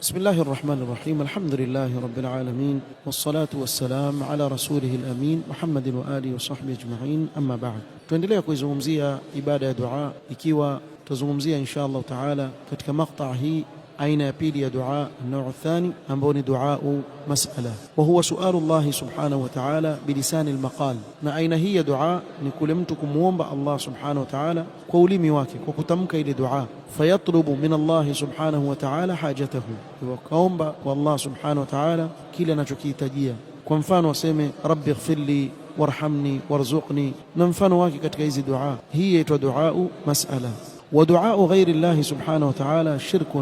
بسم الله الرحمن الرحيم، الحمد لله رب العالمين، والصلاة والسلام على رسوله الأمين محمد وآله وصحبه أجمعين، أما بعد. Tuendelea kuizungumzia ibada ya dua, ikiwa tutazungumzia insha Allah taala katika maqtaa hii aina ya pili ya dua, النوع الثاني, ambao ni duau masala, wa huwa sualu llahi subhanahu wa ta'ala bilisani almaqal. Na aina hii ya dua ni kule mtu kumwomba Allah subhanahu wa ta'ala kwa ulimi wake, kwa kutamka ile dua. Fayatlubu min Allah subhanahu wa ta'ala hajatahu, wakaomba kwa Allah subhanahu wa ta'ala kile anachokihitajia. Kwa mfano aseme rabbi ighfirli warhamni warzuqni, na mfano wake katika hizi dua. Hii yaitwa duau masala. ودعاء غير الله سبحانه وتعالى شرك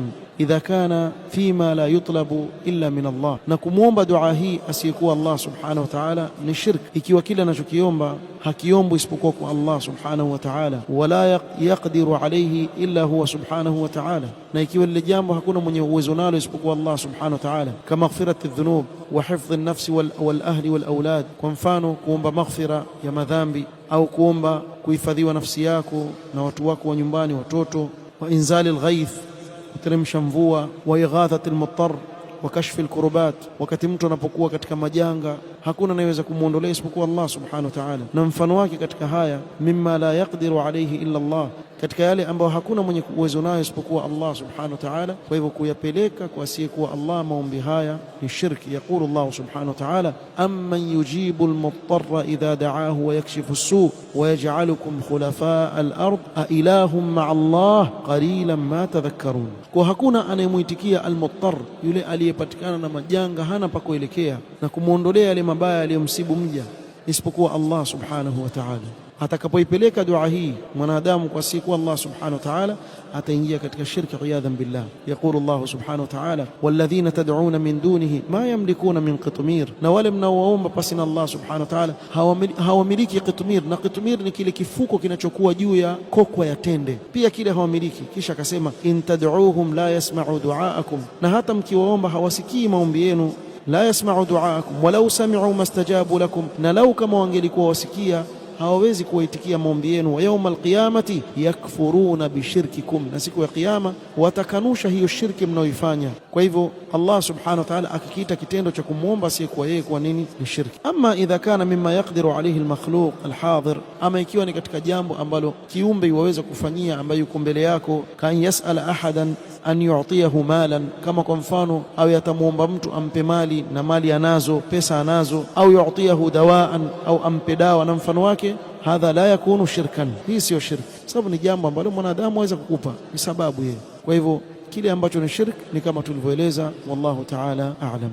إذا كان فيما لا يطلب إلا من الله. Na kumwomba dua hii asiyekuwa Allah subhanahu wa ta'ala ni shirk, ikiwa kile anachokiomba hakiombwi isipokuwa kwa Allah subhanahu wa ta'ala, wala yaqdiru alayhi illa huwa subhanahu wa ta'ala, na ikiwa lile jambo hakuna mwenye uwezo nalo isipokuwa Allah subhanahu wa ta'ala, kamaghfirati dhunub wa hifdhi nafsi wal ahli wal aulad, kwa mfano kuomba maghfira ya madhambi au kuomba kuhifadhiwa nafsi yako na watu wako wa nyumbani, watoto, wa inzali alghaith, kuteremsha mvua, wa ighathati almuttar wa kashfi alkurubat, wakati mtu anapokuwa katika majanga hakuna anayeweza kumwondolea isipokuwa Allah subhanahu wa ta'ala. Na mfano wake katika haya, mimma la yaqdiru alayhi illa Allah, katika yale ambayo hakuna mwenye uwezo nayo isipokuwa Allah subhanahu wa ta'ala. Kwa hivyo kuyapeleka kwa asiyekuwa Allah maombi haya ni shirki. Yaqulu Allah subhanahu wa ta'ala, amman yujibu almuttarra idha da'ahu wa yakshifu as-su wa yaj'alukum khulafaa al-ard a ilahum ma'a Allah qalilan ma tadhakkarun. Kwa hakuna anayemuitikia almuttar, yule aliyepatikana na majanga hana pa kuelekea, na kumwondolea yale mabaya yaliyomsibu mja isipokuwa Allah subhanahu wa ta'ala. Atakapoipeleka dua hii mwanadamu kwa siku Allah subhanahu wa ta'ala, ataingia katika shirki, iyadhan billah. Yaqulu Allah subhanahu wa ta'ala, walladhina tad'una min dunihi ma yamlikuna min qitmir, na wale mnaowaomba pasi na Allah subhanahu wa ta'ala hawamiliki qitmir. Na qitmir ni kile kifuko kinachokuwa juu ya kokwa ya tende, pia kile hawamiliki. Kisha akasema in tad'uuhum la yasma'u du'aakum, na hata mkiwaomba hawasikii maombi yenu. La yasma'u du'aakum walau sami'u mastajabu lakum, na lau kama wangelikuwa wasikia hawawezi kuwaitikia maombi yenu. Wa yauma alqiyamati yakfuruna bishirkikum, na siku ya Kiyama watakanusha hiyo shirki mnaoifanya. Kwa hivyo Allah subhanahu wa ta'ala akakiita kitendo cha kumwomba asiyekuwa yeye kwa nini ni shirki. Ama idha kana mimma yaqdiru alayhi almakhluq alhadir, ama ikiwa ni katika jambo ambalo kiumbe iwaweza kufanyia ambaye yuko mbele yako, kan yasala ahadan an yu'tiyahu malan, kama kwa mfano au yatamwomba mtu ampe mali na mali anazo, pesa anazo, au yu'tiyahu dawaan, au ampe dawa na mfano wake, hadha la yakunu shirkan, hii siyo shirki, sababu ni jambo ambalo mwanadamu aweza kukupa, ni sababu yeye. Kwa hivyo kile ambacho ni shirk ni kama tulivyoeleza, wallahu ta'ala a'lam.